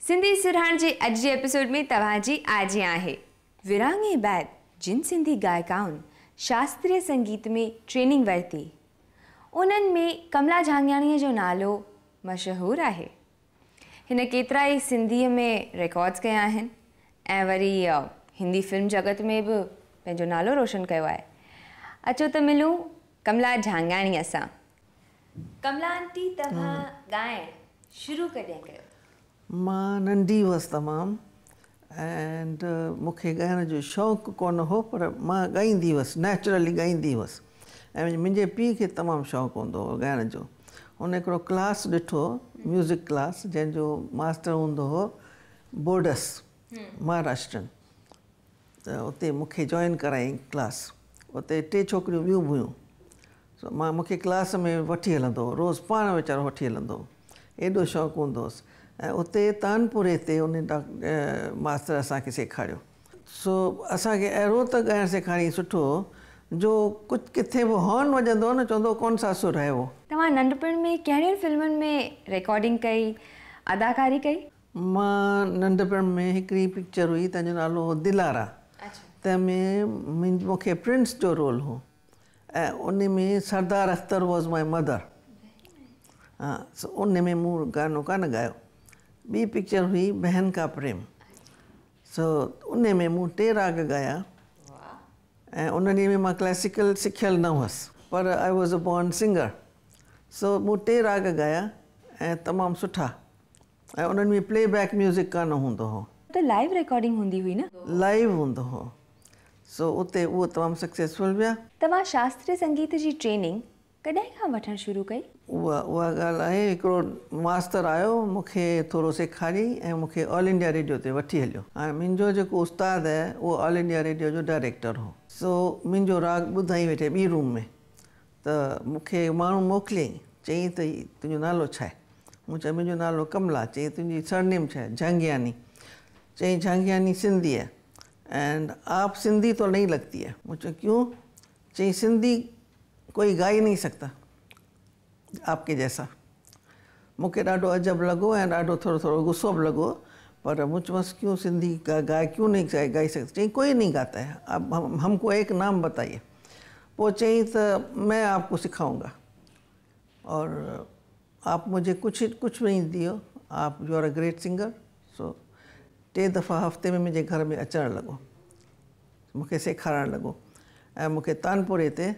سنڌي سرهاڻ جي اڄ جي ايپيسوڊ ۾ توهان جي آجيان آهي. ورهاڱي بعد جن سنڌي گائڪائن شاستريه سنگيت ۾ ٽريننگ ورتي، انهن ۾ ڪملا جهانگياڻيء جو نالو مشهور آهي. هن ڪيترائي سنڌيء ۾ ريڪارڊز ڪيا آهن ۽ وري هندي فلم جڳت ۾ به پنهنجو نالو روشن ڪيو آهي. اچو ته ملون ڪملا جهانگياڻيء سان. ڪملا آنٽي، توهان ڳائڻ شروع ڪڏهن ڪيو؟ مان ننڍي هئس تمام اينڊ مون کي ڳائڻ جو شوق ڪونه هو، پر مان ڳائيندي هئس، نيچرلي ڳائيندي هئس ۽ منهنجي پيء کي تمام شوق هوندو هو ڳائڻ جو. هن هڪڙو ڪلاس ڏٺو، ميوزڪ ڪلاس، جنهن جو ماستر هوندو هو بورڊس مهاراشٽرن، ته اتي مون کي جوائن ڪرايائين ڪلاس. اتي ٽي ڇوڪريون ٻيون به هيون. سو مان مون کي ڪلاس ۾ وٺي هلندو هو، روز پاڻ ويچارو وٺي هلندو هو، ايڏو شوق هوندو هوس. ۽ اتي تانپوري تي ان ماستر اسان کي سيکاريو. سو اسان کي اهڙو ته ڳائڻ سيکاريائين سٺو، جو ڪجهه ڪٿي به هارن وڄندو هو نه، چوندو هو ڪون سا سر هي وو. توهان ننڍپڻ ۾ ڪهڙين فلمن ۾ ريڪارڊنگ ڪئي، اداڪاري ڪئي؟ مان ننڍپڻ ۾ هڪڙي پڪچر هئي، تنهن جو نالو هو دلارا، تنهن ۾ مون کي پرنس جو رول هو ۽ ان ۾ سردار اختر واز my mother. ها، سو ان ۾ مون گانو ڪانه ڳايو. ٻي پڪچر هئي بهن ڪا پريم، سو ان ۾ مون ٽي راڳ ڳايا ۽ ان ڏينهن ۾ مان ڪلاسيڪل سکيل نه هئس، پر I was a born singer. سو مون ٽي راڳ ڳايا ۽ تمام سٺا، ۽ انهن ۾ پلي بيڪ ميوزڪ ڪانه هوندو هو. ته لائيو ريڪارڊنگ هوندي هئي نه؟ لائيو هوندو هو. سو اتي اهو تمام سڪسيسفل ويا. توهان شاستريه سنگيت جي ٽريننگ ڪڏهن کان وٺڻ شروع ڪئي؟ اها ڳالهه آهي، هڪڙو ماستر آيو، مون کي ٿورو سيکاريائين ۽ مون کي آل انڊيا ريڊيو تي وٺي هليو. هاڻي منهنجو جيڪو استاد آهي اهو آل انڊيا ريڊيو جو ڊائريڪٽر هو. سو منهنجو راڳ ٻڌائين ويٺي ٻي روم ۾، ته مون کي ماڻهو موڪليائين، چيائين ته تنهنجو نالو ڇا آهي؟ مون چيو منهنجو نالو ڪملا. چيائين تنهنجي سرنيم ڇا آهي؟ جهانگياني. چيائين جهانگياني سنڌي هي اينڊ آپ سنڌي تو نهين لگتي هي. مون چيو ڪيون؟ چيائين سنڌي ڪوئي گائي نهين سگتا آپ ڪي جيسا. مون کي ڏاڍو عجب لڳو ۽ ڏاڍو ٿورو ٿورو غصو به لڳو، پر مون چيومانس ڪيون سنڌي گائي ڪيون نهين گائي سگتي؟ چيائين ڪوئي نهين گاتا هي، آپ هم ڪو ايڪ نام بتائيي. پوء چيائين ته مين آپ ڪو سکائون گا اور آپ مجهي ڪجهه ڪجهه نهين ديو، آپ you are a great singer. سو ٽي دفعا هفتي ۾ منهنجي گهر ۾ اچڻ لڳو، مون کي سيکارڻ لڳو ۽ مون کي تانپوري تي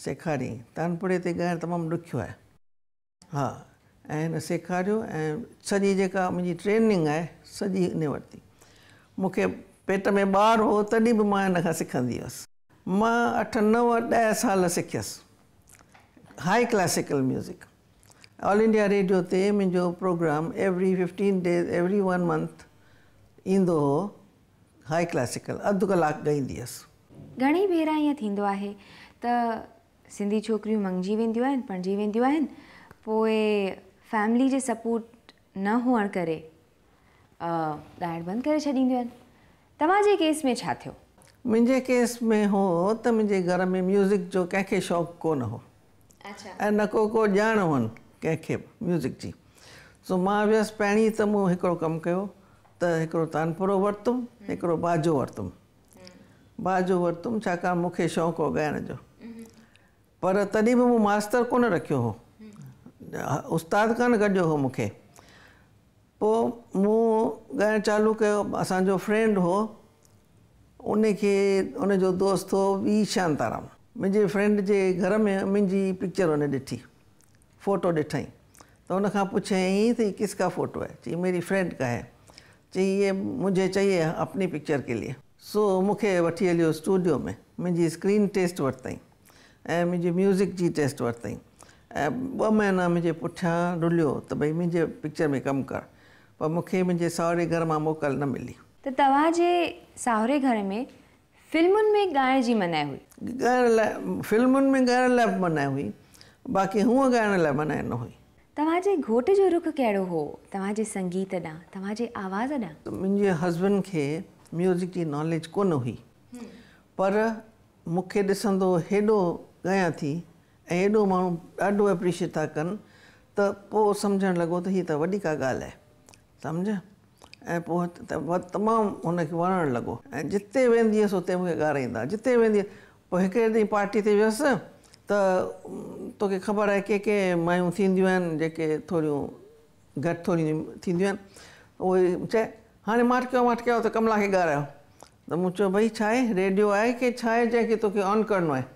سيکاريائين. تانپوري تي ڳائڻ تمام ڏکيو آهي. ها، ۽ هن سيکاريو ۽ سڄي جيڪا منهنجي ٽريننگ آهي سڄي هن ورتي. مون کي پيٽ ۾ ٻار هو تڏهن به مان هن کان سکندي هيس. مان 8، 9، 10 سال سکيس high classical music. All India radio تي منهنجو پروگرام ايوري 15 ڊيز، ايوري 1 منٿ ايندو هو، هائي ڪلاسيڪل اڌ ڪلاڪ ڳائيندي هيس. گهڻي ڀيرا ائين ٿيندو آهي ته سنڌي ڇوڪريون مڱجي وينديون آهن، پرڻجي وينديون آهن، پوء فيملي جي سپورٽ نه هئڻ ڪري ڳائڻ بند ڪري ڇڏينديون آهن. توهان جي ڪيس ۾ ڇا ٿيو؟ منهنجي ڪيس ۾ هو ته منهنجي گهر ۾ ميوزڪ جو ڪنهن کي شوق ڪونه هو ۽ نه ڪو ڪو ڄاڻ هئن ڪنهن کي به ميوزڪ جي. سو مان ويس پهرين ته مون هڪڙو ڪم ڪيو ته هڪڙو تانپورو ورتم، هڪڙو باجو ورتم. باجو ورتم ڇاڪاڻ مون کي شوق هو ڳائڻ جو، پر تڏهن به مون ماستر ڪونه رکيو هو، استاد ڪانه گڏيو هو مون کي. پوء مون ڳائڻ چالو ڪيو. اسان جو فرينڊ هو، ان کي ان جو دوست هو وي شانتارام. منهنجي فرينڊ جي گهر ۾ منهنجي پڪچر هن ڏٺي، فوٽو ڏٺائين ته ان کان پڇيائين ته هي ڪس ڪا فوٽو هي؟ چيائين ميري فرينڊ ڪا هي. چيائين يي مجهي چاهيي اپني پڪچر ڪي ليي. سو مون کي وٺي هليو اسٽوڊيو ۾، منهنجي اسڪرين ٽيسٽ ورتائين ۽ منهنجي ميوزڪ جي ٽيسٽ ورتائين ۽ 2 مهينا منهنجي پٺيان رليو ته ڀئي منهنجي پڪچر ۾ ڪم ڪر، پر مون کي منهنجي ساهري گهر مان موڪل نه ملي. ته توهان جي ساهري گهر ۾ فلمن ۾ ڳائڻ جي منع هئي؟ ڳائڻ لاء فلمن ۾ ڳائڻ لاء به منع هئي، باقي هونء ڳائڻ لاء منع نه هئي. توهان جي گهوٽ جو رخ ڪهڙو هو توهان جي سنگيت ڏانهن، توهان جي آواز ڏانهن؟ منهنجي هسبنڊ کي ميوزڪ جي ناليج ڪونه هئي، پر مون کي ڏسندو هيڏو ڳايان ٿي ۽ هيڏو ماڻهو ڏاڍو اپريشيئيٽ ٿا ڪن ته پوء سمجهڻ لڳو ته هي ته وڏي ڪا ڳالهه آهي، سمجهه. ۽ پوء تمام هن کي وڻڻ لڳو ۽ جتي ويندي هيس اتي مون کي ڳارائيندا جتي ويندي پوء هڪڙي ڏينهن پارٽي تي ويس ته توکي خبر آهي ڪي ڪي مايون ٿينديون آهن جيڪي ٿوريون گهٽ ٿوريون ٿينديون آهن اهي چئي هاڻي ماٺ ڪيو ماٺ ڪيو ته ڪملا کي ڳارايو ته مون چيو ڀئي ڇا آهي ريڊيو آهي ڪي ڇا آهي جنهن کي توکي آن ڪرڻو آهي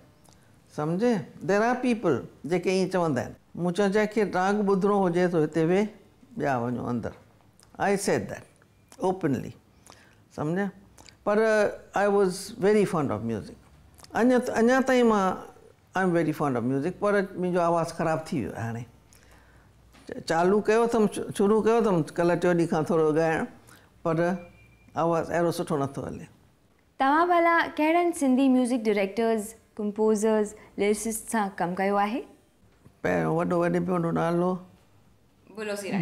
سمجهي there are people جيڪي ائين چوندا آهن مون چيو جنهن کي راڳ ٻڌڻو هجي سو هتي ويهي ٻيا وڃو اندر I said that openly سمجهي پر I was very fond of music اڃا اڃا تائين مان I am very fond of music پر منهنجو آواز خراب ٿي ويو آهي هاڻي چالو ڪيو اٿم شروع ڪيو اٿم ڪلهه ٽيون ڏينهن کان ٿورو ڳائڻ پر آواز اهڙو سٺو نٿو هلي. توهان ڀلا ڪهڙن سنڌي ميوزڪ ڊائريڪٽرز، ڪمپوزرز، لرسسٽ سان ڪم ڪيو آهي؟ پهريون وڏو وڏي ۾ وڏو نالو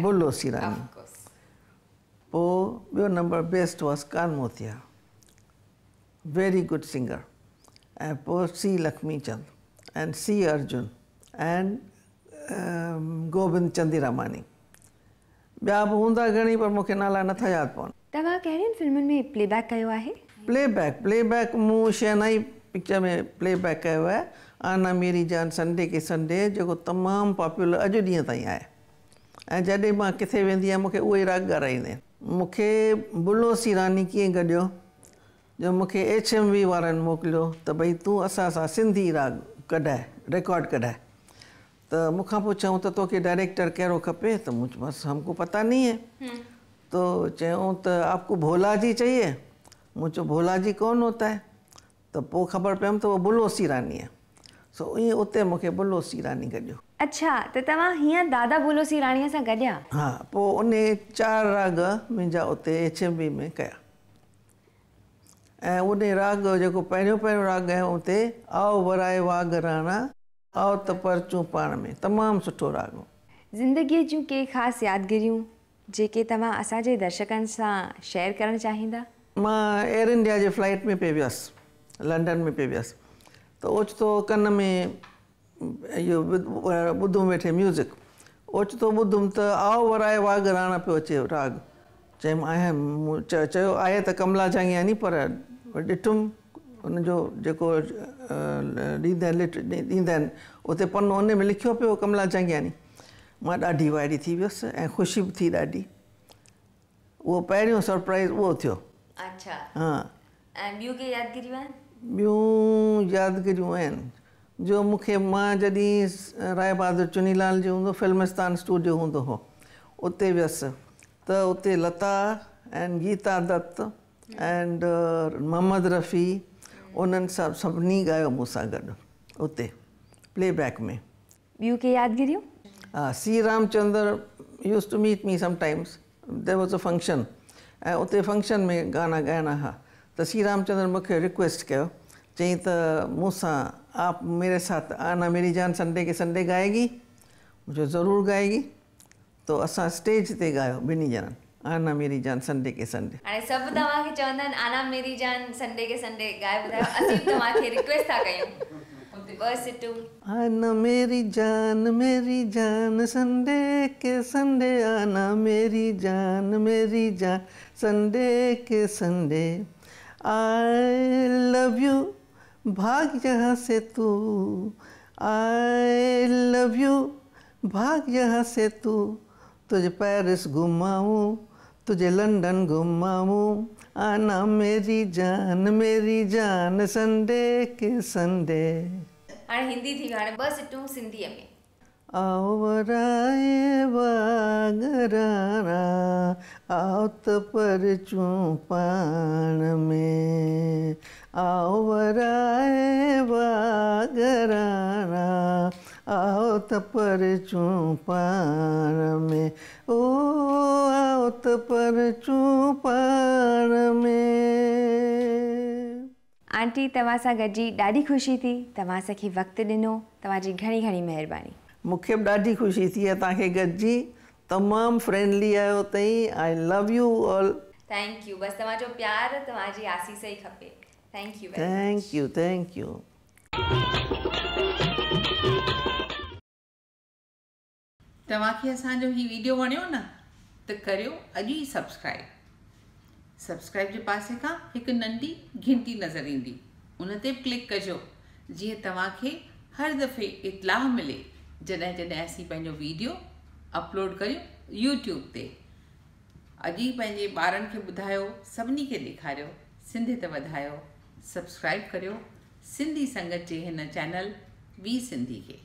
بلو سيراني، پوء ٻيو number best was Kan Motia, very good singer, ۽ پوء سي لکمي چند ۽ سي ارجن ۽ گوبند چنديراماني. ٻيا به هوندا گهڻئي پر مون کي نالا نٿا ياد پون. توهان ڪهڙين فلمن ۾ پلي بيڪ ڪيو آهي؟ پلي بيڪ، پلي بيڪ مون شهنائي پڪچر ۾ پلي بيڪ ڪيو آهي، آنا ميري جان سنڊي ڪي سنڊي جيڪو تمام پاپولر اڄ ڏينهن تائين آهي ۽ جڏهن مان ڪٿي ويندي آهيان مون کي اهو ئي راڳ ڳارائيندا آهن. مون کي بلو سيراني ڪيئن گڏيو جو مون کي ايڇ ايم وي وارن موڪليو ته ڀئي تون اسان سان سنڌي راڳ ڪڍائي ريڪارڊ ڪڍائي ته مون کان پڇيائون ته توکي ڊائريڪٽر ڪهڙو کپي ته مون چيومانس هم ڪو پتا نهين هي تو چيائون ته آپ ڪو ڀولا جي چاهيي مون چيو ڀولا جي ڪون هوتا هي ته پوء خبر پيم ته اهو بلو سيراني آهي سو ائين اتي مون کي بلو سيراني گڏيو. اڇا ته توهان هيئن دادا بلو سيراڻيء سان گڏيا. ها پوء انهي چار راڳ منهنجا اتي ايڇ ايم وي ۾ ڪيا ۽ انهي راڳ جيڪو پهريون پهريون راڳ ڳايو اتي آئو ورائي واڳ راڻا آئو ته پرچون پاڻ ۾ تمام سٺو راڳ هو. زندگيء جون ڪي خاص يادگيريون جيڪي توهان اسان جي درشڪن سان شيئر ڪرڻ چاهيندا؟ مان ايئر انڊيا جي فلائيٽ ۾ پئي ويس، لنڊن ۾ پئي ويس ته اوچتو ڪن ۾ اهو ٻڌم ويٺي ميوزڪ، اوچتو ٻڌم ته آئو ورائي واڳ راڻا پيو اچي راڳ، چيم آهي مون چيو آهي ته ڪملا جهانگياني پر ڏٺم ان جو جيڪو ڏيندا آهن لٽ ڏيندا آهن اتي پنو ان ۾ لکيو پيو هو ڪملا جهانگياني مان ڏاڍي وائڙي ٿي ويس ۽ خوشي به ٿي ڏاڍي اهو پهريون سرپرائز اهو ٿيو. اڇا ها. ۽ ٻيون ڪي يادگيريون آهن؟ ٻيون يادگيريون آهن جو مون کي مان جڏهن راء بهادر چني لال جي هوندو فلمستان اسٽوڊيو هوندو هو اتي ويس ته اتي لتا ۽ گيتا دت اينڊ محمد رفيع انهن سڀ سڀني ڳايو مون سان گڏ اتي پلي بيڪ ۾. ٻيون ڪي يادگيريون؟ ها سي Ramchandra used to meet me sometimes there was a function ۽ اتي فنڪشن ۾ گانا ڳائڻا ها ته سي رامچندر مون کي رڪويسٽ ڪيو چيائين ته مون سان آپ ميري ساٿ آنا ميري جان سنڊي ڪي سنڊي گائيگي مون چيو ضرور گائيگي تو اسان اسٽيج تي ڳايو ٻنهي ڄڻن آنا ميري جان سنڊي ڪي سنڊي. هاڻي سڀ توهان کي چوندا آهن آنا ميري جان سنڊي ڪي سنڊي ڳائي ٻڌايو اسين به توهان کي رڪويسٽ ٿا ڪيون ٻه سٽون. آنا ميري جان ميري جان سنڊي ڪي سنڊي آنا ميري جان ميري جان سنڊي ڪي سنڊي آء لو يو ڀاگ يهان سي تو آء لو يو ڀاگ يهان سي تو تجهي پيرس گهمائون تجهي لنڊن گهمائون آنا ميري جان ميري جان سنڊي ڪي سنڊي. هاڻي هندي ٿي ويو هاڻي ٻه سٽون سنڌيء ۾. آئو ورائي واڳ راڻا آئو ته پرچون پاڻ ۾. آئو ورائي واڳ راڻا آئو ته پرچون پاڻ ۾. او آئو ته پرچون پاڻ ۾. آنٽي توهان سان گڏجي ڏاڍي خوشي ٿي، توهان اسان کي وقت ڏنو، توهان جي گهڻي گهڻي مهرباني. مون کي به ڏاڍي خوشي ٿي آهي توهان کي گڏجي، تمام فرينڊلي آهيو تئين، I love you all. Thank you بس توهان جو پيار توهان جي آسيس ئي کپي thank you very much. Thank you thank you. توهان کي اسان جو هي ويڊيو وڻيو نه ته ڪريو اڄ ئي سبسڪرائب سبسڪرائيب جي پاسي کان هڪ ننڍي گهنٽي نظر ايندي ان تي به ڪلڪ ڪجو جيئن توهان کي هر دفعي اطلاع ملي جڏهن جڏهن اسين پنهنجو ويڊيو اپلوڊ ڪريون يوٽيوب تي. اڄ ئي پنهنجي ٻارن کي ٻڌايو سڀني کي ڏيکاريو سنڌيت وڌايو سبسڪرائيب ڪريو سنڌي سنگت جي هن چينل وي سنڌي کي.